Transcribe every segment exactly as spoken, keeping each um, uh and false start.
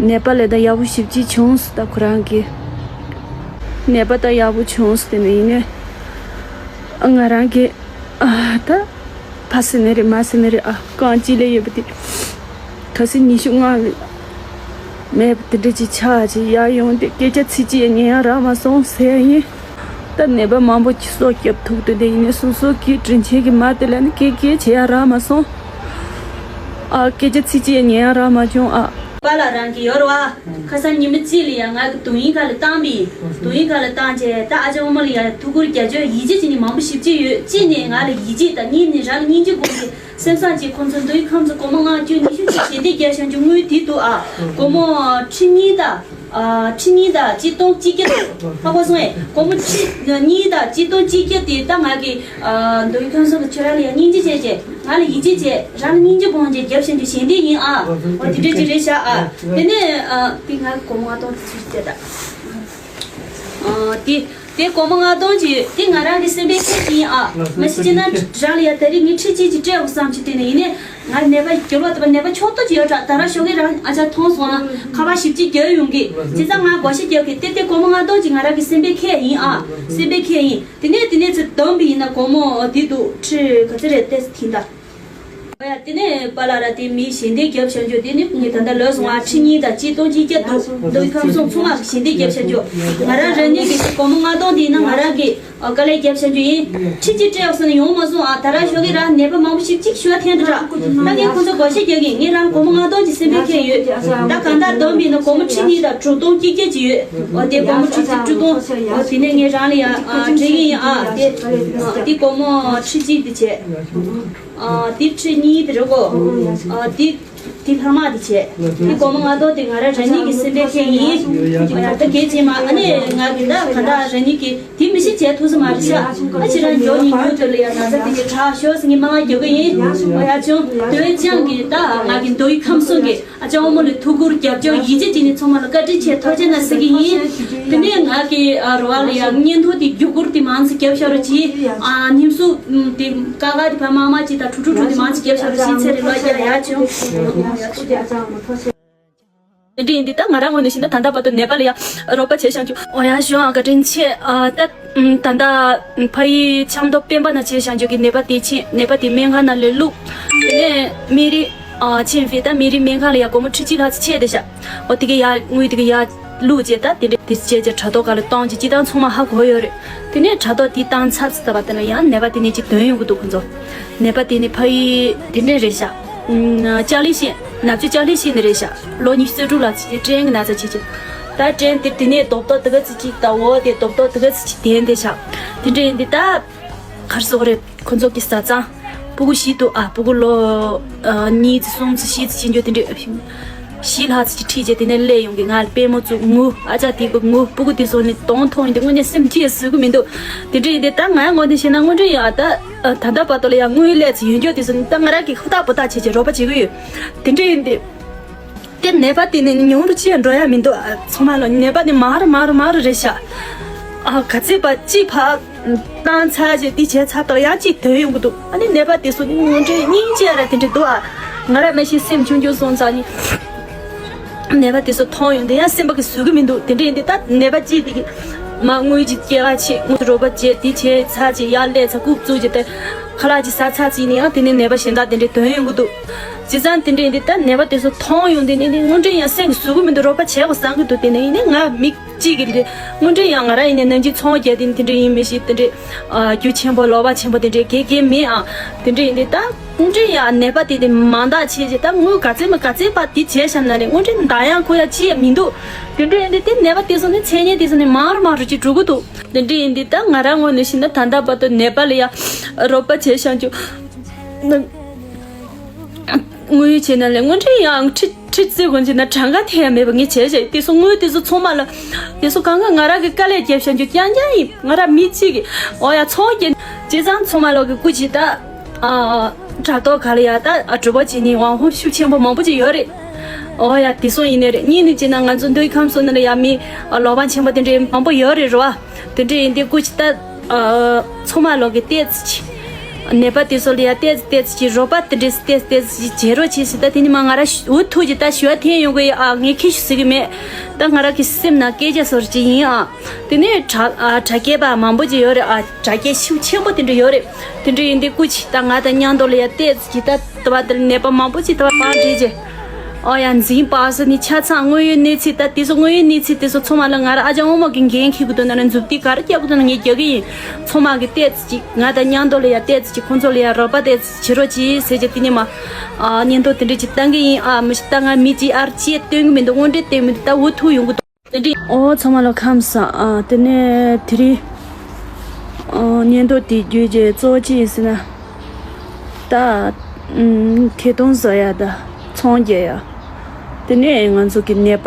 ནད་པ་ལས་ད་ཡག་པོ་ཞེ་པོ་ཅིག་བྱུང་སོང་། ད་ཁོ་རང་གི་ནད་པ་ད་ཡག་པོ་བྱུང་སོང་། དེ་ནས་ཡིན་ནའི་ང་རང་གི་ཨ་ད་ཕ་སི་ནི་རེད་མ་སི་ནི་རེད། ཨ་རྐང་གཅིག་ལས་ཡོད་པ་དེ་ག་ཚོད་ཉི་ཤུ་ལྔ་ལས་མེད་པ་དེ་འདྲ་ཅིག་ཆགས་ཅིག་ཡར་ཡོང་དུས་སྐད་ཆ་ཚིག་གཅིག་ཡང་ཉན་ཡག་རག་མ་སོང་ཟེར་ཡིན། ད་ནད་པ་མང་པོ་ཅིག་སྲོག་སྐྱོབ་ཐུབ་འདུག་དེ་ཡིན་ནའི་སོ་སོ་གི་དྲིན་ཆེན་གྱི་མ་དེ་ལ་ནི་སྐད་སྐད་བྱེད་ཡག་རག་མ་སོང་། ཨ་སྐད་ཆ་ཚིག་གཅིག་ཡང་ཉན་ཡག་རག་མ་བྱུང་། ཨ་པཱ་ལགས་རང་གི་ཡོད་རེད་བ། ཁ་སང་ཉི་མ་གཅིག་ལ་ཡང་ང་གི་དོན་ཡིག་ཁ་ལ་བཏང་པ་ཡིན། དོན་ཡིག་ཁ་ལ་བཏང་རྗེས་ད་ཨ་ཅག་དབུ་མ་ལ་ཡང་ཐུགས་ཁུར་རྒྱབ་སྐྱོར་ཡིད་ཆེས་བྱེད་མཁན་མང་པོ་ཞེ་པོ་ཅིག་ཡོད། གཅིག་ནས་ང་ལ་ཡིད་ཆེས་དང་གཉིས་ནས་རང་ལ་སྙིང་རྗེ་དགོངས་ཏེ་སེམས་བཟང་གིས་ཁོང་ཚོ་མདོ་དབུས་ཁམས་ཚོ་སྒོར་མོ་ལྔ་བཅུ་ཉི་ཤུ་ཅིག་ཞལ་འདེབས་བརྒྱབ་བཞག་རྒྱུ་དངུལ་དེ་འདུག་ཨ་སྒོར་མོ་ཁྲི་གཉིས་དང་། ཨ་ཁྲི་གཉིས་དང་གཅིག་སྟོང་གཅིག་བརྒྱ་འདུག་ཧ་གོ་སོང་ངས། སྒོར་མོ་ཁྲི་གཉིས་དང་གཅིག་སྟོང་གཅིག་བརྒྱ་དེ་ད་ང་གི་ཨ་མདོ་དབུས་ཁམས་གསུམ་དུ་ཁྱོད་རང་ལ་ཡང་སྙིང་རྗེ་བྱས་རྗེས་ང་ལ་ཡིད་ཆེས་བྱས་རང་ལ་སྙིང་རྗེ་དགོངས་རྗེས་བརྒྱབ་བཞག་རྒྱུ་ཞལ་འདེབས་ཡིན་ཨ། འོ་དེ་འདྲ་ཅིག་རེད་ཤག་ཨ་དེ་ནས་ཨ་དེ་ང་གི་སྒོར་མོ་ལྔ་སྟོང་དེ་ཚུར་སྟེར་ད། ཨ་དེ་དེ་སྒོར་མོ་ལྔ་སྟོང་ཅིག་དེ་ང་རང་གི་སེམས་པའི་ཁྱད་ཅིག་ཡིན་ཨ། མ་གཞི་བྱས་ན་རང་ལ་ཡང་ད་རེས་ངས་ཁྲི་གཅིག་ཅིག་སྤྲད་དགོས་བསམ་གྱི་དེ་ནས་ཡིན་ནའི། ང་ནད་པ་རྒྱབ་ལོགས་དེ་པ་ནད་པ་ཕྱོགས་གཏོགས་ཅིག་ཡོད་དྲ་ད་ར་ཞོགས་ཀས་རང་ཨ་ཅག་མཐོང་སོང་ཨ། ཁ་པར་ཞིབ་ཅིག་རྒྱག་ཡོང་གི་བྱས་ཙང་ང་བགོ་བཤའ་རྒྱག་གི་དེ་དེ་སྒོར་མོ་ལྔ་སྟོང་ཅིག་ང་རང་གི་སེམས་པའི་ཁྱད་ཡིན་ཨ། སེམས་པའི་ཁྱད་ཡིན། དེ་ནས་དེ་ནས་ཚེ་བསྡོམས་པ་ཡིན་ན་སྒོར་མོ་དེ་འདུག་ཁྲི་ག་ཚོད་རེད་ལྟས་ཐིན་ད། ཨོ་ཡ་དེ་ནས་པཱ་ལགས་ར་དེ་མི་ཞལ་འདེབས་རྒྱབ་བཞག་རྒྱུ་དེ་ནི་ངས་ད་ལྟ་ལོས་སོང་ཨ། ཁྲི་གཉིས་དང་གཅིག་སྟོང་གཅིག་བརྒྱ་འདུག་མདོ་དབུས་ཁམས་གསུམ་ཚང་མ་གི་ཞལ་འདེབས་རྒྱབ་བཞག་རྒྱུ། ང་རང་རང་ཉིད་ཀྱི་སྒོར་མོ་ལྔ་སྟོང་དེ་ཡིན་ན་ང་རང་གི་ཨ་དཀའ་ལས་རྒྱབ་བཞག་རྒྱུ་ཡིན། ཁྲི་གཅིག་སྤྲད་ཡོང་ཟེར་ན་ཡོང་མ་སོང་ཨ། ད་ར་ཞོགས་ཀས་རང་ནད་པ་མང་པོ་ཞིག་ཅིག་ཤི་བ་འཐེན་འདུག་ར། ད་ངས་ཁོང་ཚོ་བགོ་བཤའ་རྒྱག་གི་ངས་རང་སྒོར་མོ་ལྔ་སྟོང་གི་སེམས་པའི་ཁྱད་ཡོད། ད་གང་ལྟར་བསྡོམས་པས་ན་སྒོར་མོ་ཁྲི་གཉིས་དང་དྲུག་སྟོང་གཅིག་བརྒྱ་ཅིག་ཡོད། འོ་དེ་སྒོར་མོ་ཁྲི་གཅིག་དྲུག་སྟོང་། འོ་དེ་ནས་ངས་རང་ལ་ཡ་ཨ་སྤྲད་ཀྱི་ཡིན་ཨ། དེ་དེ་སྒོར་མོ་ཁྲི་གཅིག་དེ་བྱས། ཨ་དེ་ཁྲི་གཉིས་དེ་རེད་གོ། ཨ་དེ་དེ་ལྷག་མ་དེ་བྱས། དེ་སྒོར་མོ་ལྔ་སྟོང་དེ་ང་རང་རང་ཉིད་ཀྱི་སེམས་པའི་ཁྱད་ཡིན། ཨ་ཡ་ད་གལ་ཆེ་མ་ཨ་ནི་ང་གི་ད་ག་ད་རང་ཉིད་ཀྱི། དེ་མི་ཤེས་བྱས་ཐུབ་ས་མ་རེད་ཤག་ཨ་ཕྱི་རང་མགྱོགས་ནས་མྱུར་དུ་ལ་ཡ་ན་ཚ་དེ་གའི་དྲག་ཤོག་ཟེར་ངས་མ་ང་རྒྱབ་གི་ཡིན། ཨ་ཡ་ཆུང་དོན་ཅང་གི་ད་ང་གི་མདོ་དབུས་ཁམས་གསུམ་གི་ཨ་ཅག་དབུ་མ་ལ་ཐུགས་ཁུར་རྒྱབ་སྐྱོར་ཡིད་ཆེས་བྱས་ནས་ཚང་མ་ལ་བཀའ་དྲིན་ཆེ་ཐུགས་རྗེ་གནང་ཟེར་གི་ཡིན། དེ་ནས་ང་གི་ཨ་རོ་བ་ལ་ཡ་བརྙན་ཐུང་དེ་བརྒྱུད་སྐུར་དེ་མང་ཙམ་རྒྱབ་ཤོག་རོགས་གྱིས། ཨ་ཉིན་སུ་དེ་ཀ་ཀ་དེ་ཕ་མ་མ་གཅིག་དང་ཁྲུ་ཁྲུ་ཁྲུ་དེ་མང་ཙམ་རྒྱབ་ཤོག་རོགས་གྱིས་ཚེ་རིང་ལོ་རྒྱ་ཡ་ཆུང་། དེ་འདྲ་ཡིན་དུས་ད་ང་རང་ངོས་ནས་བཤད་ན་ད་ལྟ་བར་དུ་ནད་པ་ལ་ཡང་རོགས་པ་བྱས་བཞག་རྒྱུ། འོ་ཡ་ཞུ་ཨང་བཀའ་དྲིན་ཆེ། ཨ་ད་ད་ལྟ་ཕ་ཡུལ་ཆབ་མདོ་སྤེན་པ་ན་བྱས་བཞག་རྒྱུ་གི་ནད་པ་དེ་ཕྱིན་ནད་པ་དེ་སྨན་ཁང་ནང་ལ་བླུགས། དེ་ནས་སྨན་རིན་ཨ་ཕྱིན་ཕི་ད་སྨན་རིན་སྨན་ཁང་ལ་ཡང་སྒོར་མོ་ཁྲི་གཅིག་ལྷག་ཙམ་ཆད་བསྡད་བཞག་འོ་དེ་གི་ཡ་དངུལ་དེ་གི་ཡ་བླུགས་རྗེས་ད་དེ་འདྲ་དེ་བྱས་རྗེས་དྲ་ཐོག་ག་ལ་གཏོང་རྗེས་སྤྱི་བཏང་ཚང་མ་ཧ་གོ་ཡོད་རེད། དེ་ནས་དྲ་ཐོག་དེ་བཏང་ཚར་ཙམ་ད་བར་དེ་ལ་ཡང་ནད་པ་དེ་ནས་ཅིག་དོན་ཡོང་གི་འདུག་ཁོ་ཚོ། ནད་པ་དེ་ནི་ཕ་ཡུལ་དེ་འདྲས་རེད་ཤག་ཨུམ། ལྕགས་ལི་ཤིང་ནབ་ཆུ་ལྕགས་ལི་ཤིང་ནས་རེད་ཤག་ལོ་ཉི་ཤུ་རྩ་དྲུག་ལ་ཅིག་སྐྲན་གྱི་ན་ཚ་བྱེད་ཅིག་ད་སྐྲན་དེ་དེ་ནས་རྡོབ་རྡོབ་དེ་ག་ཚོད་ཅིག་ད་འོ་དེ་རྡོབ་རྡོབ་དེ་ག་ཚོད་ཅིག་དེ་འདྲས་ཤག་དེ་འདྲས་ཡིན་དུས་ད་ག་རེ་ཟེར་དགོས་རེད། ཁོ་ཚོ་གི་བཟའ་ཚང་སྤུ་གུ་བཞི་འདུག་ཨ་སྤུ་གུ་ལོ་ཨ་གཉིས་ཙམ་གསུམ་ཙམ་བཞི་ཙམ་ཕྱིན་རྒྱུ་དེ་འདྲས། བཞི་ལྷག་ཙམ་ཅིག་ཁྲིད་བྱས་དེ་ནས་སླེབས་ཡོང་གི་ང་ལ་པད་མོ་བཙུགས་ངུ་ཨ་ཅག་དེ་གི་ངུ་སྤུ་གུ་དེ་ཚོ་ནི་གདོང་མཐོང་ཡོང་དུས་དངོས་གནས་སེམས་ཅི་ཡང་བཟོད་ཀྱི་མི་འདུག་དེ་འདྲ་ཡིན་དུས་ད་ང་ངོས་ནས་བཤད་ན་དངོས་འབྲེལ་ཡང་ད་ད་ལྟ་བར་དུ་ལ་ཡང་དངུལ་ལས་ཚེ་ཡོད་འགྱོ་དེ་ཚོ་ནི་ད་ང་རང་གིས་ཧུར་ཐག་འབད་ཐག་བྱས་བྱས་རོགས་པ་བྱེད་ཀྱི་ཡོད། དེ་འདྲ་ཡིན་དུས་དེ་ནད་པ་དེ་ནི་ཉུང་རུ་ཅི་ཡང་འགྲོ་ཡ་མི་འདུག་ཨ་ཚང་མ་ལ་ནད་པ་དེ་མང་རུ་མང་རུ་མང་རུ་རེད་ཤག་ཨ་ག་ཚད་པ་ཅི་ཕ། བཏང་ཚར་རྗེས་དེ་བྱས་ཚར་དང་ཡང་གཅིག་དོན་ཡོང་གི་འདུག་ཨ་ནི་ནད་པ་དེ་ཚོ་ནི་དངོས་འབྲེལ་སྙིང་རྗེ་ར་དེ་འདྲ་འདུག་ཨ་ང་ར་མ་གཞི་སེམས་ཆུང་ཆུང་སོང་ཙང་ནི་ནད་པ་དེ་ཚོ་མཐོང་ཡོང་དེ་ཡང་སེམས་པ་གི་བཟོད་ཀྱི་མི་འདུག་དེ་འདྲ་ཡིན་དུས་ད་ནད་པ་གཅིག་དེ་གི་མ་དངུལ་གྱི་སྐྱེལ་བ་བྱེད་དངུལ་རོགས་པ་བྱེད་དེ་བྱས་ཚར་རྗེས་ཡར་སླེབས་ཚར་རྐུབ་བཙུགས་རྗེས་དེ་ཁ་ལག་ཅིག་ཟ་ཚར་ཚེ་ནི་ཡང་དེ་ནས་ནད་པ་གཞན་དག་དེ་འདྲ་དོན་ཡོང་གི་འདུག་བྱས་ཙང་དེ་འདྲ་ཡིན་དུས་ད་ནད་པ་དེ་ཚོ་མཐོང་ཡོང་དེ་ནི་ནི་དངོས་འབྲེལ་ཡང་སེམས་ཀྱི་བཟོད་ཀྱི་མི་འདུག་རོགས་པ་བྱས་དགོས་བསམ་གྱི་འདུག་དེ་ནས་ཡིན་ནའི་ང་མི་གཅིག་གི་རེད། དངོས་འབྲེལ་ཡང་ང་རང་ཡིན་ནའི་ནང་ཆེན་ཚོང་རྒྱག་དེ་དེ་འདྲ་ཡིན་མི་ཤེས་དེ་འདྲ། ཨ་རྒྱུ་ཆེན་པོ་ལོག་པ་ཆེན་པོ་དེ་འདྲ་གེ་གེ་མེད་ཨ། དེ་འདྲ་ཡིན་དེ་ད་དངོས་འབྲེལ་ཡང་ནད་པ་དེ་དེ་མང་དག་བྱས་རྗེས་ད་དངུལ་ག་ཚད་མ་ག་ཚད་པ་དེ་བྱས་བཞག་ན་རེད། དངོས་འབྲེལ་འདང་ཡང་ཁོ་ཡ་ཅི་ཡང་མི་འདུག་དེ་འདྲ་ཡིན་དེ་དེ་ནད་པ་དེ་ཚོ་ནི་མཚན་སྙན་དེ་ཚོ་ནི་མང་རུ་མང་རུ་ཅིག་འགྲོ་གི་འདུག་དེ་འདྲ་ཡིན་དེ་ད་ང་རང་ངོས་ནས་བཤད་ན་ད་ལྟ་བར་དུ་ནད་པ་ལ་ཡ་རོགས་པ་བྱས་བཞག་རྒྱུ། དངུལ་བྱས་ན་ལས་དངོས་འབྲེལ་ཡང་ཁྲི་ཁྲི་བརྩི་དགོས་བྱས་ན་གྲངས་ཀ་ཐེ་ཡང་མེད་པ་ངས་བྱས་བྱས་དེ་ཚོ་དངུལ་དེ་ཚོ་ཚང་མ་ལ་དེ་ཚོ་གང་ག་ང་རང་གི་དཀའ་ལས་རྒྱབ་བཞག་རྒྱུ་རྐྱང་རྐྱང་ཡིན། ང་རང་མི་གཅིག་གི་འོ་ཡ་ཚོང་རྒྱག་བྱས་ཙང་ཚང་མ་ལོག་གི་སྐུ་མཁྱེན་ད་ཨ་དྲ་ཐོག་ག་ལ་ཡ་ད་ཨ་གྲོས་པ་བྱེད་ནི་དབང་ཧོ་ཤུགས་ཆེན་པོ་མང་པོ་ཅིག་ཡོད་རེད། འོ་ཡ་དེ་སོང་ཡིན་ནི་རེད། གཉིས་ནི་བྱས་ན་ང་ཚོ་མདོ་དབུས་ཁམས་གསུམ་ནང་ལ་ཡ་མི་ཨ་ལོ་པ་ཆེན་པོ་དེ་འདྲའི་མང་པོ་ཡོད་རེད་རོ། དེ་འདྲ་ཡིན་དུས་སྐུ་མཁྱེན་ད་ཨ་ཚང་མ་ལོག་གི་ཏོག་ཙམ་ཅིག་ ནད་པ་དེ་ཚོ་ལ་ཡ་ཏོག་ཙམ་ཏོག་ཙམ་ཅིག་རོགས་པ་དེ་འདྲས་ཏོག་ཙམ་ཏོག་ཙམ་ཅིག་བྱེད་རོགས་བྱེད་ཟེར། ད་དེ་ནི་མ་ང་ར་འུ་ཐུག་ཅིག་ད་ཞུ་བ་འཐེན་ཡོང་གི་ཡོད་ཨ། ངས་ཁྱི་ཞིག་ཟེར་གི་མེད། ད་ང་ར་གི་སེམས་ནང་སྐད་ཆ་བཟོ་འདྲ་ཅིག་ཡིན་ཨ། དེ་ནས་དྲ་ཨ་དྲ་རྒྱའི་པ་མང་པོ་ཅིག་ཡོད་རེད་ཨ། དྲ་རྒྱ་ཤུགས་ཆེན་པོ་དེ་འདྲ་ཡོད་རེད། དེ་འདྲ་ཡིན་དུས་སྐུ་མཁྱེན་ད་ང་དང་མཉམ་དུ་ལ་ཡ་ཏོག་ཙམ་ཅིག་ད་ད་བ་དེར་ནད་པ་མང་པོ་ཅིག་ད་བ་པང་བསྒྲིགས་རྗེས། ཨོ་ཡ་འཛིན་པ་ས་ནི་ཆ་ཚང་དངོས་ཡོད་གནས་ཚུལ་ད་དེ་ཚོ་དངོས་ཡོད་གནས་ཚུལ་དེ་ཚོ་ཚང་མ་ལ་ང་ར་ཨ་ཅག་ཨོ་མ་གི་འགན་འཁྱེར་གི་འདུག་ན་ན་མཛུབ་ཐེལ་ག་རེ་རྒྱག་གི་འདུག་ན་ངས་རྒྱག་གི་ཡིན། ཚང་མ་གི་ཏོག་ཙམ་ཅིག་ང་དང་མཉམ་དུ་ལ་ཡ་ཏོག་ཙམ་ཅིག་ཁོང་ཚོ་ལ་ཡ་རོགས་པ་ཏོག་ཙམ་བྱེད་རོགས་གྱིས་ཟེར་གྱི་དེ་ནས་མ་ཨ་བརྙན་ཐུང་དེ་འདྲ་ཅིག་བཏང་གི་ཡིན་ཨ། མི་ཞིག་ད་ང་མི་ཅིག་ཨར་ཅིག་སྟོན་གི་མི་འདུག་དངོས་འབྲེལ་སྟོན་མི་འདུག་ད་འུ་ཐུག་ཡོང་གི་འདུག་དེ་འདྲ་ཨོ་ཚང་མ་ལ་ཁམས་བཟང་ཨ། དེ་ནས་དེ་རིང་ཨ་བརྙན་ཐུང་དེ་བརྒྱུད་རྗེས་གཙོ་བོ་ཅི་ཡིན་ཟེར་ན། ད་ཨུམ་ཐད་གཏོང་བཟོ་ཡ་ད་ཚོང་རྒྱག་ཡ། དེ་ནས་ང་ཚོ་གི་ནད་པ་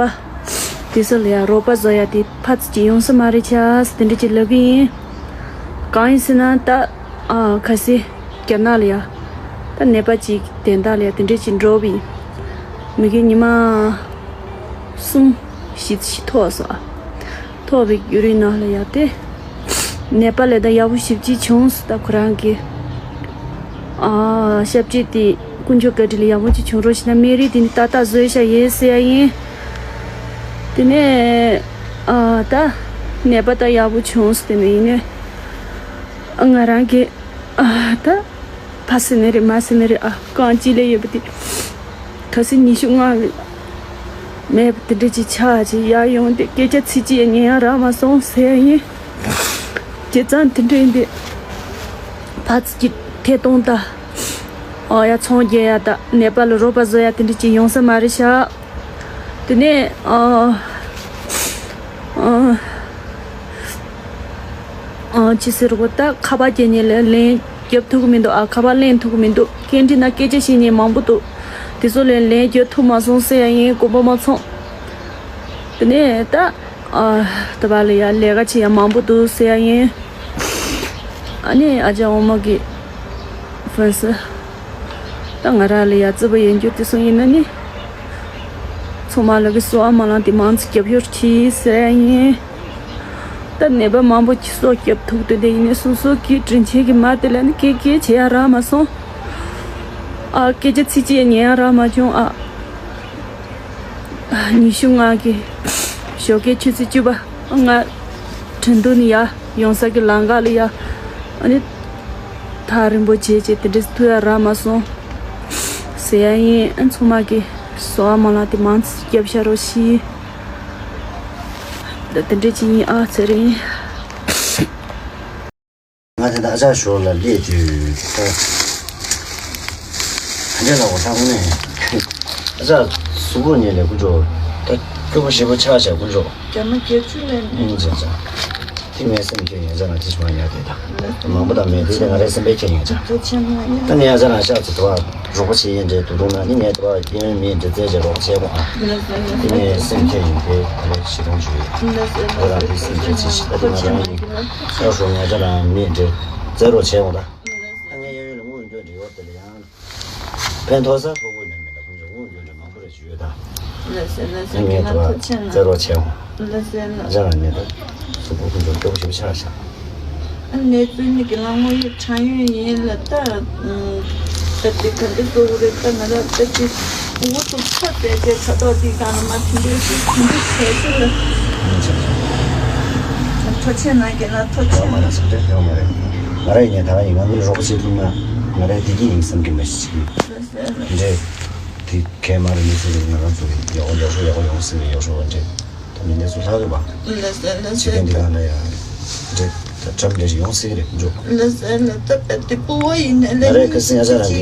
དེ་ཚོ་ལ་ཡ་རོགས་པ་བཟོ་ཡ་དེ་ཕར་ཙམ་ཅིག་ཡོང་ས་མ་རེད་ཤག་དེ་འདྲ་ཅིག་ལབ་གི་ཡིན། གང་ཡིན་ཟེར་ན་ད་ཨ་ཁ་སང་རྒྱ་ནག་ལ་ཡ་ད་ནད་པ་ཅིག་དན་རྟགས་ལ་ཡ་དེ་འདྲ་ཅིག་འགྲོ་བ་ཡིན། མི་གི་ཉི་མ་གསུམ་བཞི་ཅིག་ཐོག་སོང་ཨ། ཐོག་པའི་བརྒྱུད་རིམ་ནང་ལ་ཡ་དེ་ནད་པ་ལ་ད་ཡག་པོ་ཞེ་པོ་ཅིག་བྱུང་སོང་། ད་ཁོ་རང་གི་ཨ་ཞབས་ཕྱི་དེ་དཀོན་མཆོག་བཀའ་དྲིན་ལ་ཡག་པོ་ཅིག་བྱུང་རོགས་ཞེ་ན། སྨན་རིན་དེ་ནི་ཏག་ཏག་བཟོས་བཞག་ཡིན་ཟེར་ཡ་ཡིན། དེ་ནས་ཨ་ད་ནད་པ་ད་ཡག་པོ་བྱུང་སོང་། དེ་ནས་ཡིན་ནས་ང་རང་གི་ཨ་ད་ཕ་སེ་ནེ་རེད་མ་སེ་ནེ་རེད་ཨ། རྐང་གཅིག་ལས་ཡོད་པ་དེ་ཁ་སང་ཉི་ཤུ་ལྔ་མེད་པ་དེ་འདྲ་ཅིག་ཆགས་ཅིག་ཡར་ཡོང་དེ་སྐད་ཆ་ཚིག་གཅིག་ཉན་ཡ་རག་མ་སོང་ཟེར་ཡ་ཡིན། བྱས་ཙང་དེ་འདྲ་ཡིན་དེ་ཕར་ཙམ་ཅིག་ཐད་གཏོང་ད་ཨོ་ཡ་ཚོང་རྒྱག་ཡ་ད་ནད་པ་ལ་རོགས་པ་བཟོ་ཡ་དེ་འདྲ་ཅིག་ཡོང་ས་མ་རེད་ཤག་དེ་ནས་ཨ་ཨ་ཨ་ཅི་ཟེར་གོ་ད་ཁ་པར་རྒྱག་ཉེན་ལ་ལན་རྒྱབ་ཐུབ་གི་མི་འདུག་ཨ། ཁ་པར་ལེན་ཐུབ་གི་མི་འདུག་སྐད་འཕྲིན་ནང་སྐད་ཆ་བཤད་ཉེན་མང་པོ་འདུག་དེ་ཚོ་ལ་ལན་རྒྱབ་ཐུབ་མ་སོང་ཟེར་ཡ་ཡིན། དགོངས་པ་མ་ཚོམས། དེ་ནས་ད་ཨ་ད་བར་ལ་ཡ་ལས་ཀ་བྱེད་ཡ་མང་པོ་འདུག་ཟེར་ཡ་ཡིན། ཨ་ནི་ཨ་ཅག་འོ་མ་གི་ཧྥན་སི། ད་ང་རང་ལ་ཡ་རྩིས་པ་ཡིན་རྒྱུ་དེ་སོང་ཡིན་ན་ནི། ཚང་མ་ལ་གི་གསོལ་བ་སྨོན་ལམ་དེ་མང་ཙམ་རྒྱབ་ཤོག་གྱིས་ཟེར་ཡ་ཡིན། ད་ནད་པ་མང་པོ་ཅིག་གསོ་རྒྱབ་ཐུབ་དུས་དེ་ཡིན་ནི་སོ་སོ་གི་དྲིན་ཆེན་གྱི་མ་དེ་ལ་ནི་སྐད་སྐད་བྱེད་ཡ་རག་མ་སོང་། ཨ་སྐད་ཆ་ཚིག་གཅིག་ཉན་ཡ་རག་མ་བྱུང་ཨ། ཉི་ཤུ་ལྔ་གི་ཞོགས་ཀའི་ཆུ་ཚོད་བཅུ་པ་ང་ཁྲིན་ཏུའུ་ནས་ཡར་ཡོང་ས་གི་ལམ་ཁ་ལ་ཡ་ཨ་ནི་ཐག་རིང་པོ་བྱས་བྱས་དེ་འདྲས་ཐུག་ཡ་རག་མ་སོང་ཟེར་ཡ་ཡིན། ཨ་ཚང་མ་གི་གསོལ་བ་སྨོན་ལམ་དེ་མང་ཙམ་རྒྱབ་བཞག་རོགས་ཞེས། ད་དེ་འདྲས་ཅིག་ཡིན་ཨ་ཚེ་རིང་། ང་དེ་ད་ཨ་ཅག་ཞོར་ལ་སླེབས་དུས་ད་ད་འདྲས་ལ་འོ་ད་དངོས་གནས་ཨ་ཅག་གཟུགས་པོ་ཉལ་ལས་ཀུན་འགྲོ་ད་སྐྱོ་པོ་ཞེ་པོ་ཆགས་བྱ་ཀུན་འགྲོ། རྒྱ་མ་བརྒྱད་ཅུ་ལས་ནི་ཨིན་ཅང་ཅང་། དེ་ངའི་སེམས་ཁྱེད་ཡང་ཅག་ལ་ཅི་ཞིག་མ་ཉར་དེ་དང་མང་པོ་དང་མེད་དུས་དེ་ང་རའི་སེམས་པའི་ཁྱེད་ཡང་ཅང་། ད་ངས་ཡང་ཅག་ལ་ཤག་ཚོ་དུ་བ་རོགས་པ་བྱེད་ཡིན་འདྲའི་དུ་དུང་ན་ནི་ངས་དུ་བ་སྐྱེ་བོའི་མིའི་འདྲི་རྩལ་ཅན་རོགས་པ་བྱེད་དགོས་ཨ། དེ་ངའི་སེམས་ཁྱེད་ཡིན་དེ་ད་རེ་ཞི་སྟོང་ཞུ་ཡོད། ང་རང་དེ་སེམས་ཁྱེད་ཅི་ཞིག་ད་དེ་ང་རང་ཡིན་ཤག་ཤོག་ངས་ཅག་ལ་མིའི་འདྲི་རྩལ་རོགས་བྱེད་དགོས་ད། ད་ངས་གཡས་གཡོན་ལ་དངུལ་འགྱོད་འདྲི་ཡོད་དེ་ལ་ཡང་། ཕན་ཐོགས་ས་ཐོག་པོ་ནས་མེད་ལ་ཁོང་ཚོ་དངུལ་འགྱོད་འདྲི་མང་པོ་རེ་ཞུ་ཡོད་ད། ལགས་སེ་ལགས་སེ་ངས་ཁྱེད་རང་ཐུགས་རྗེ་གནང་། རྩེ་རོགས་བྱས་འོང་། ལགས་སེ་ལགས་སེ། ང་ཅག་རང་ནས་ད་གཟུགས་པོ་ཁོང་ཚོ་སྐྱོ་པོ་ཞེ་པོ་ཆགས་ཤག་ཨ་གནས་ཚུལ་ནི་གི་ལ་དངོས་ཡོད་དྲང་ཡོད་ཡིན་ལ་ད། ད་དེ་ག་འདྲ་གཙོ་བོ་རེད་ད་ང་རང་ད་དེ་འུ་ཚོ་ཚོ་བཙལ་བྱས་དྲ་ཐོག་དེ་གང་ལ་མ་དེ་འདྲའི་ཞིག་དེ་འདྲ་བྱས་ཞིག་ལ། ཐུགས་རྗེ་གནང་གི་ན་ཐུགས་རྗེ་གནང་། ཡོད་མ་རེད་ཟེར་དེ་ཡོད་མ་རེད། ང་རང་ཡིན་ནའི་ད་ག་ཡིན་ང་ངོས་རོགས་པ་བྱེད་ཐུབ་ན་ང་རང་བདེ་སྐྱིད་ཡིན་བསམ་གྱི་མེད་ཞིག་འདྲེ། དེ་གས་མ་རེད་མི་ཚེ་རིང་ང་རང་ཚོ་ཡག་པོ་ཡག་པོ་ཡག་པོ་ཡོང་སྲིད་པའི་ཡག་ཤོས་པ་འདྲེ། ད་མི་སྣ་ཚོ་ལྷག་གི་བ། ལགས་སེ་ལགས་སེ། བྱེད་མཁན་འདི་ག་ལ་ཡ། འདྲེ། ད་གྲབས་འདྲེ་ཞིག་ཡོང་སྲིད་ཀྱི་རེད་འཇོ། ལགས་སེ་ལགས་ད་པད་དེ་སྤུ་བོ་ཡིན་ནས་ང་རའི་ཁ་སང་ཡ་ཅག་རང་གི་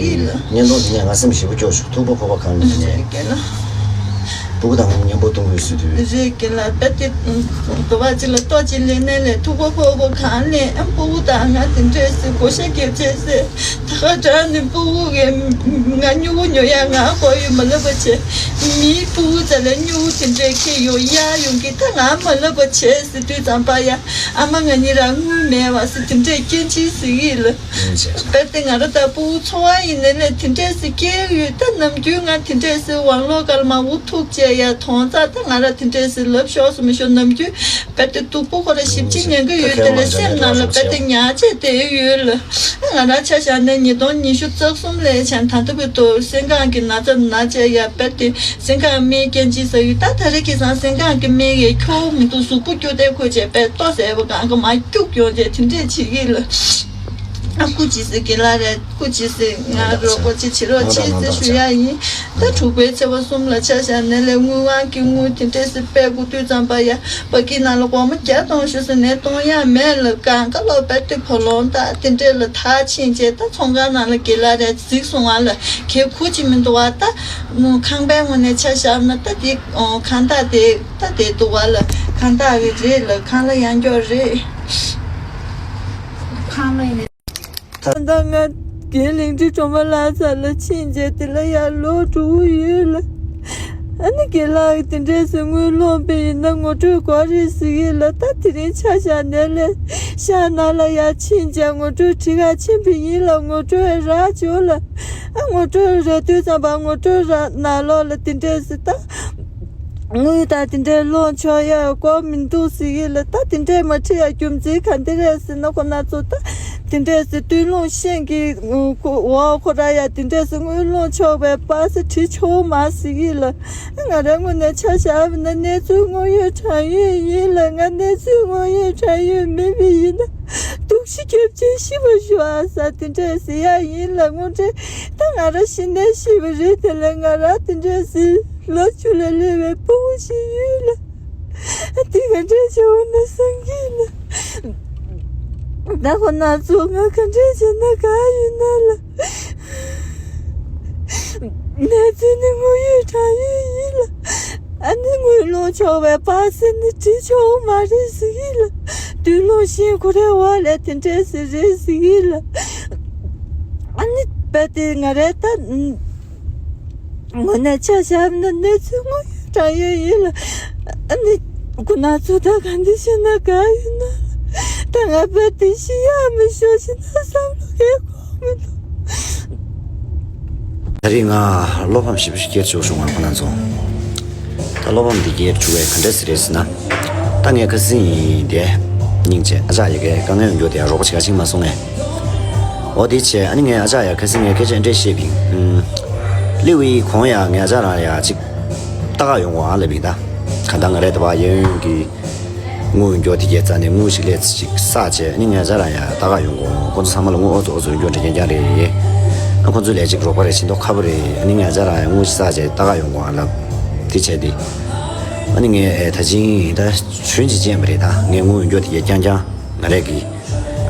བརྙན་ཐུང་འདི་ནས་ང་སེམས་ཞེ་པོ་སྐྱོ་བྱུང་ཐུག་པ་ཕོར་པ་གང་ལ་འདི་ནས། སྤུ་གུ་དང་མཉམ་པོ་གཏོང་དགོས་སྲིད་དུས། རེད་ཀྱི་ལ་པད་དེ། དུ་བ་ཅི་ལ་ལྟོ་ཅི་ལེན་ནས་ལས་ཐུག་པ་ཕོར་པ་གང་ལས་ཨ་སྤུ་གུ་དང་ང་དེ་འདྲས་སེ་བགོ་བཤའ་རྒྱབ་བྱས་སེ། ད་ག་དྲག་ནི་སྤུ་གུ་གི་ང་སྨྱུ་གུ་ཉོ་ཡ་ང་དགོས་ཡོད་མ་ལབ་པ་བྱས། མིའི་སྤུ་གུ་རྩ་ལ་སྨྱུ་གུ་དེ་འདྲས་ཁྱེར་ཡོང་ཡ་ཡོང་གི་ད་ང་མ་ལབ་པ་བྱས་ཟེར་དུས་ཙམ་པ་ཡ་ཨ་མ་ང་གཉིས་རང་དངུལ་མེད་བ་ཟེར་དེ་འདྲས་སྐྱེ་འཆི་ཟེར་གི་ལ། ད་དེ་ང་ར་ད་སྤུ་གུ་འཚོ་བ་ཡིན་ནས་ལས་དེ་འདྲས་སེ་སྐྱེ་གི་ཡོད་ད་ནམ་རྒྱུན་ང་དེ་འདྲས་སེ་དབང་ལོག་སྐར་མ་འུ་ཐུག་བྱས། ཡ་མཐོང་ཙང་ད་ང་ར་དེ་འདྲས་སེ་ལབ་ཤོག་སུ་མི་ཤོག་ནམ་རྒྱུན་རྦད་དེ་སྡུག་པོ་ཁོ་ར་ཞིབ་ཅིག་ཉན་གི་ཡོད། དེ་ལས་སེམས་ནང་ལ་རྦད་དེ་ཉག་ཅེས་བསྡད་ཡོད་ལ། ང་ར་ཆ་བཞག་ནས་ཉིས་སྟོང་ཉི་ཤུ་རྩ་གསུམ་ལས་བྱས་ད་ལྟ་བུ་དུ་སེམས་ཁམས་ཀྱི་ན་ཚ་ན་བྱས་ཡ་རྦད་དེ་སེམས་ཁམས་སྨན་སྐྱོན་ཅི་ཟ་ཡོད། ད་ད་རེས་ཁ་སང་སེམས་ཁམས་ཀྱི་སྨན་ཡས་ཁྱོ་བོ་མི་འདུག་གཟུགས་པོ་སྐྱོ་དེ་ཁོ་བྱས་པས་ལྟོ་ཟས་པ་གང་ག་མ་སྐྱུག་ཡོང་བྱས་དེ་འདྲས་བྱེད་ཀྱི་ལ། ཨ་ཁུ་ཅི་ཟེར་གི་ལ་རེད། སྐུ་ཅི་ཟེར་ང་རོགས་པ་ཅི་བྱེད་རོགས་བྱེད་ཟེར་ཞུ་ཡ་ཡིན། ད་དྲུག་པའི་ཚེས་པ་གསུམ་ལ་ཆ་བཞག་ནས་ལས་དངུལ་དབང་གི་དངུལ་དེ་འདྲས་སེ་སྤྲད་དགོས་དུས་ཙམ་པ་ཡ་བ་གི་ནང་ལ་སྒོར་མོ་བརྒྱ་གཏོང་ཞུ་ཟེར་ནས་གཏོང་ཡ་མེད་ལ། གང་ག་ལོ་པད་དེ་བ་ལོང་དང་དེ་འདྲས་ལ་ཐག་ཕྱིན་རྗེས་ད་ཚོང་ཁང་ནང་ལ་གི་ལ་རེད་གཟིགས་སོང་བ་ལ་ཁྱེད་ཁུ་ཅི་མི་འདུག་བ། ད་ཁང་པའི་ངོས་ནས་ཆ་བཞག་ན་ད་དེ་ཁང་བདག་དེ་ད་དེ་འདུག་བ་ལ་ཁང་བདག་གི་རེད་ལ་ཁང་གླ་ཡང་སྐྱོར་རེད། ཁང་གླ་ཡིན། ད་ལྟ་ང་རྒན་ལིང་ཁྲི་གྲོང་པ་ལྷ་ས་ལ་ཕྱིན་རྗེས་དེ་ལ་ཡར་ལོ་དྲུག་ཡོད་ལ། ཨ་ནི་རྒན་ལགས་དེ་འདྲས་སེ་དངུལ་སློང་པ་ཡིན་ན་ངོ་སྤྲོད་དགོས་རེད་ཟེར་གི་ལ། ད་དེ་རིང་ཆ་བཞག་ནས་ལས་ཤག་ནང་ལ་ཡར་ཕྱིན་རྗེས་ངོ་སྤྲོད་བྲིས་ག་ཕྱིན་པ་ཡིན་ལ་ངོ་སྤྲོད་རག་བྱུང་ལ། ཨ་ངོ་སྤྲོད་རག་དུས་ཙམ་པ་ངོ་སྤྲོད་རག་ནང་ལོགས་ལ་དེ་འདྲས་སེ་ད། དངུལ་དང་དེ་འདྲའི་སློང་ཆོག་ཡ་སྐོར་མི་འདུག་ཟེར་གི་ལ། ད་དེ་འདྲས་མ་བྲིས་ཡ་རྒྱུ་མཚན་ག་འདི་རེད་ཟེར་ན་ཁོ་ན་ཚོ་ད་དེ་འདྲས་ཟེར་སྟོད་ལུང་ཤན་གི་འོག་ཁོ་ར་ཡ་དེ་འདྲས་ཟེར་དངུལ་སློང་ཆོག་པའི་པ་སེ་བྲིས་ཆོག་མ་ཟེར་གི་ལ། ང་རའི་ངོས་ནས་ཆ་བཞག་པ་ན་གནས་ཚུལ་དངོས་ཡོད་དྲང་ཡོད་ཡིན་ལ། ང་གནས་ཚུལ་དངོས་ཡོད་དྲང་ཡོད་མིན་པ་ཡིན་ན་སྡུག་ཤི་རྒྱབ་ཆེན་ཤི་བ་ཞུ་ཨ་ས་དེ་འདྲས་ཟེར་ཡ་ཡིན་ལ། དངོས་འབྲེལ་ད་ང་ར་ཤི་ནས་ཤི་བ་རེད། དེ་ལས་ང་ར་དེ་འདྲས་ཟེར། ལོ་བཅུ་ལ་སླེབས་པའི་སྤུ་གུ་ཞིག་ཡོད་ལ། དེ་ག་འདྲས་བྱུང་ན་བསམ་གྱི་ལ། ད་ཁོ་ན་ཚོ་ང་ག་འདྲས་བྱས་ན་དགའ་ཡོད་ན་ལ། གནས་ཚུལ་ནི་དངོས་ཡོད་དྲང་ཡོད་ཡིན་ལ། ཨ་ནི་དངུལ་སློང་ཆོག་པའི་པ་སེ་ནི་བྲིས་ཆོག་མ་རེད་ཟེར་གྱི་ལ། སྟོད་ལུང་ཤན་ཁོ་རའི་འོག་ལས་དེ་འདྲས་ཟེར་རེད་ཟེར་གྱི་ལ། ཨ་ནི་རྦད་དེ་ང་རའི་ད། ངོ་ནས་ཆ་བཞག་ན་གནས་ཚུལ་དངོས་ཡོད་དྲང་ཡོད་ཡིན་ལ། ཨ་ནི་ཁོ་ན་ཚོ་ད་ག་འདི་བྱས་ན་དགའ་ཡོད་ན། ད་ང་རྦད་དེ་ཤི་ཡག་མི་ཤོར་ཞིག་ན་བསམ་བློ་གས་ཁོག་མི་འདུག་ད་རེས་ང་བློ་ཕམ་ཞེ་པོ་ཞིག་སྐྱེས་བྱུང་བྱུང་བ་ཁོ་ན་ཚོ། ད་བློ་ཕམ་འདི་སྐྱེས་བྱུང་བས་ག་འདྲ་ཟེར་རེད་ཟེར་ན། ད་ངས་ཁ་སང་ཡིན་དེ། སྙིང་རྗེ་ཨ་ཅག་ཡ་གའི་དཀའ་ངལ་ཡོང་རྒྱུ་དེ་རོགས་པ་བྱེད་ག་ཅིག་མ་སོང་ངས། འོ་དེ་བྱས་ཨ་ནི་ངས་ཨ་ཅག་ཡ་ཁ་སང་ངས་སྐད་ཆ་འདྲ་བཤད་པ་ཡིན། ཨུམ། སླེབས་པའི་གོང་ཡ་ངས་ཨ་ཅག་རང་ཡ་ཅིག་ལྟ་ག་ཡོང་དགོས་ཨ་ལབ་པ་ཡིན་ད། ག་ད་ང་རེད་ད་བ་གཡས་གཡོན་གྱི་དངུལ་མགྱོགས་དེ་རྒྱལ་རྩ་ནས་དངུལ་ཞིག་སླེབས་ཅིག་བསགས་བྱས་ཨ་ནི་ངས་ཨ་ཅག་རང་ཡ་ལྟ་ག་ཡོང་དགོས། ཁོང་ཚོ་ཚང་མ་ལ་དངུལ་ཨོ་ཙོ་ཨོ་ཙོ་ཡོང་རྒྱུ་འདྲ་རྐྱང་རྐྱང་རེད། ཨ་ཁོང་ཚོ་ལས་ཅིག་རོགས་པ་རེད་བྱེད་མདོག་ཁ་པོ་རེད། ཨ་ནི་ངས་ཨ་ཅག་རང་ཡ་དངུལ་ཞིག་བསགས་བྱས་ལྟ་ག་ཡོང་དགོས་ཨ་ལབ། དེ་བྱས་ཏེ། ཨ་ནི་ངས་ད་ཅིང་ད་གྱོན་ཅིག་ཅན་པ་རེད་ད། ངས་དངུལ་ཡོང་རྒྱུ་དེ་རྐྱང་རྐྱང་ང་རེད་གི།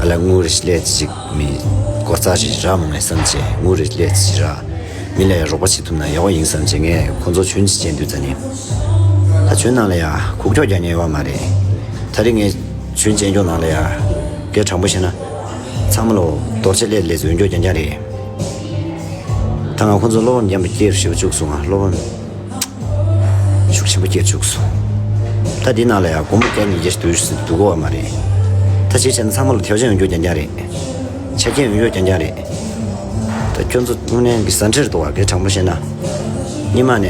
ཨ་ལ་དངུལ་རེ་སླེབས་ཅིག་མི་སྒོར་རྩ་རེ་རག་མ་ངས་བསམ་བྱས་དངུལ་རེ་སླེབས་ཅིག་རག་མི་ལ་ཡ་རོགས་པ་བྱེད་ཐུབ་ན་ཡག་པོ་ཡིན་བསམ་བྱས་ངས་ཁོང་ཚོ་གྱོན་ཅིག་ཅན་དུས་ཙ་ནི། ད་གྱོན་ནང་ལ་ཡ་གུག་ཀྱོག་རྒྱག་མཁན་ཡོད་པ་མ་རེད། ད་རེས་ངས་གྱོན་ཅན་ཀྱོག་ནང་ལ་ཡ་སྐད་དྲང་པོ་བཤད་ན། ཚང་མ་ལོ་རྡོ་རྗེ་སླེབས་སླེབས་ཡོང་རྒྱུ་རྐྱང་རྐྱང་རེད། ད་ང་ཁོང་ཚོ་བློ་ཕམ་རྐྱང་པ་སྐྱེས་ཞེ་པོ་བཅུག་སོང་ང་བློ་ཕམ། ཤུགས་ཆེན་པོ་སྐྱེས་བཅུག་སོང་། ད་འདི་ནང་ལ་ཡང་སྒོར་མོ་བརྒྱ་ཉིས་བརྒྱ་ཞིག་འདུག་འདུག་གོ་བ་མ་རེད། ད་ཅིག་བྱས་ན་ཚང་མ་ལ་ཐེའུ་ཅན་ཡོང་རྒྱུ་རྐྱང་རྐྱང་རེད། ཆ་རྐྱེན་ཡོང་རྒྱུ་རྐྱང་རྐྱང་རེད། ད་ཁྱོད་ཚོ་དངོས་གནས་ཀྱི་ཟ་འདྲེར་འདུག་བ་གལ་དྲང་པོ་བཤད་ན། སྔོན་མ་ནས་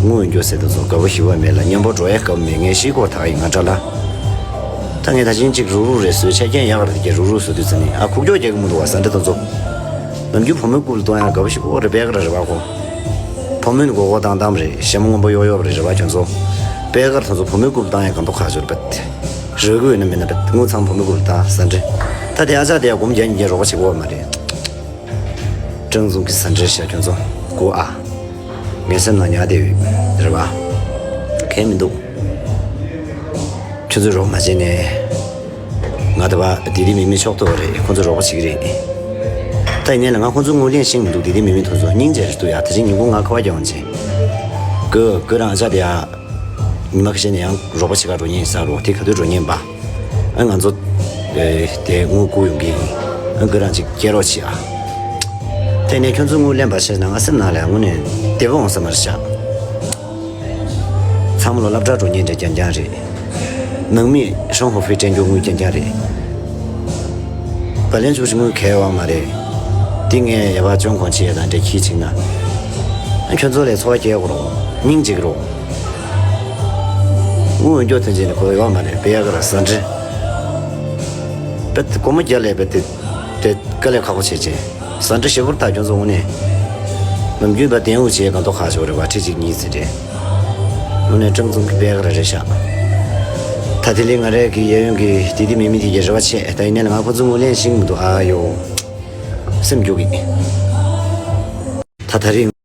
དངུལ་ཡོང་རྒྱུ་ཟེར་དུས་ཚོ་དགའ་པོ་ཞེ་པོ་མེད་ལ་མཉམ་པོ་འགྲོ་ཡ་དགའ་པོ་མེད། ངས་ཤི་སྐོར་ད་ག་ཡིན་ང་འདྲ་ལ། ད་ངས་ད་ཅིང་གཅིག་རུག་རུག་རེ་བཟོས་ཆ་རྐྱེན་ཡག་རེ་དེ་གས་རུག་རུག་བཟོ་དུས་ཚོད་ནི་ཨ་ཁུག་ཀྱོག་རྒྱག་གི་མི་འདུག་བ་ཟ་འདྲེ་དེ་ཚོ། ནམ་རྒྱུན་བུ་མོའི་རྐུབ་ལ་གཏོང་ཡ་དགའ་པོ་ཞིག་ཨོ་རེ་པད་དཀར་རེ་བ་ཁོ། བུ་མོ་ནི་མགོ་སྐོར་བཏང་བཏང་རེད། ཞྭ་མོ་སྔོན་པོ་གཡོག་གཡོག་རེད་རེ་བ་ཁྱོད་ཚོ། པད་དཀར་དེ་ཚོ་བུ་མོའི་རྐུབ་ལ་བཏང་ཡ་གང་དུ་ཁ་ཤོར་པད། རོལ་གོས་ཡོད་ན་མེད་ན་པད་དངུལ་ཚང་བུ་མོའི་རྐུབ་ལ་བཏང་ཟ་འདྲེ། ད་དེ་ཨ་ཅག་དེ་ཡ་སྒོར་མོ་བརྒྱ་ཉིས་བརྒྱ་རོགས་པ་བྱེད་དགོས་བ་མ་རེད། སྤྲང་ཚུང་གི་ཟ་འདྲེ་ཤ་ཁྱོད་ཚོ་དགོས་ཨ། ངའི་སེམས་ནང་ཉར་བསྡད་ཡོད་རེད་བ། གལ་མི་འདུག་ཁྱོད་ཚོས་རོགས་མ་བྱས་ནས། ང་ད་བ་དེ་དེ་མི་མི་ཕྱོགས་གཏོགས་རེད། ཁོང་ཚོས་རོགས་པ་བྱེད་ཀྱི་རེད། ད་ཡིན་ནའི་ལ་ང་ཁོང་ཚོའི་དངུལ་ལེན་ཤེས་མི་འདུག་དེ་དེ་མི་མི་ཐུག་ཚོ་སྙིང་རྗེ་རེད་འདུག་ཡ། ད་ཅིག་ཉིན་གུང་ང་ཁ་བ་རྒྱག་འོང་ཅིག་ཀོ་ཀོ་རང་ཨ་ཅག་དེ་ཡ། ཉི་མ་ཁ་ཤས་ནས་ཡང་རོགས་པ་བྱེད་ག་འགྲོ་མཁན་ཡིན་ས་རོ། དེ་ག་དུས་འགྲོ་མཁན་པ། ཨ་ང་ཚོ། དེ་དངུལ་བསྐུར་ཡོང་གི་ཡིན། ཨ་ཁོ་རང་ཅིག་སྐྱེལ་རོགས་བྱེད་ཨ། དེ་ནས་ཁྱོད་ཚོ་དངུལ་ལེན་པ་བྱས་ན་ང་སེམས་ནང་ལ་དངོས་གནས་བདེ་པོ་འོང་ས་མ་རེད་ཤག་ཚང་མ་ལོ་སློབ་གྲྭ་འགྲོ་མཁན་འདྲ་རྐྱང་རྐྱང་རེད། ནང་མི་ཧྲང་ཧོ་ཧྥེ་སྤྲད་རྒྱུ་དངུལ་རྐྱང་རྐྱང་རེད། བ་ལན་ཅུ་ཞིག་དངུལ་གས་བ་མ་རེད། འདི་ངས་ཡ་བ་ཅོང་གོང་ཆེ་ཡ་དང་འདྲ་ཁྱི་ཆིག་ན། ཁྱོད་ཚོ་ལས་འཚོ་བ་སྐྱེལ་དགོས་རོགས། སྙིང་རྗེ་གི་རོགས། དངུལ་འོན་སྐྱོ་ཐོན་ཆེན་ནས་གོ་ཡོང་མ་རེད། བེ་ཡ་ག་ར་ཟ་འདྲེ། པད་སྒོར་མོ་བརྒྱ་ལས་པད་དེ་དེ་དཀའ་ལས་ཁག་པོ་བྱེད་ཅེ། ཟ་འདྲེ་ཞེ་པོར་ཐག་ཁྱོད་ཚོ་དངོས་གནས། ནམ་རྒྱུན་པ་བདེན་འུ་ཆེ་གང་ཐོག་ཁ་ཤོར་རེ་བ་ཁྲི་གཅིག་གཉིས་ཚེ་འདྲེ། དངོས་གནས་སྤྲང་ཚུགས་ཀྱི་བེ་ཡ་ག་ར་རེད་ཤག་ད་དེ་ལས་ང་རའི་གི་གཡས་གཡོན་གི་དེ་དེ་མི་མི་དེ་གི་རེ་བ་ཆེ། ད་ཡིན་ནའི་ལ་ང་ཁོ་ཚོ་ངུ་ལེན་ཤིང་མི་འདུག་ཨ་ཡོ། སེམས་སྐྱོ་གི། ད་ད་རེས་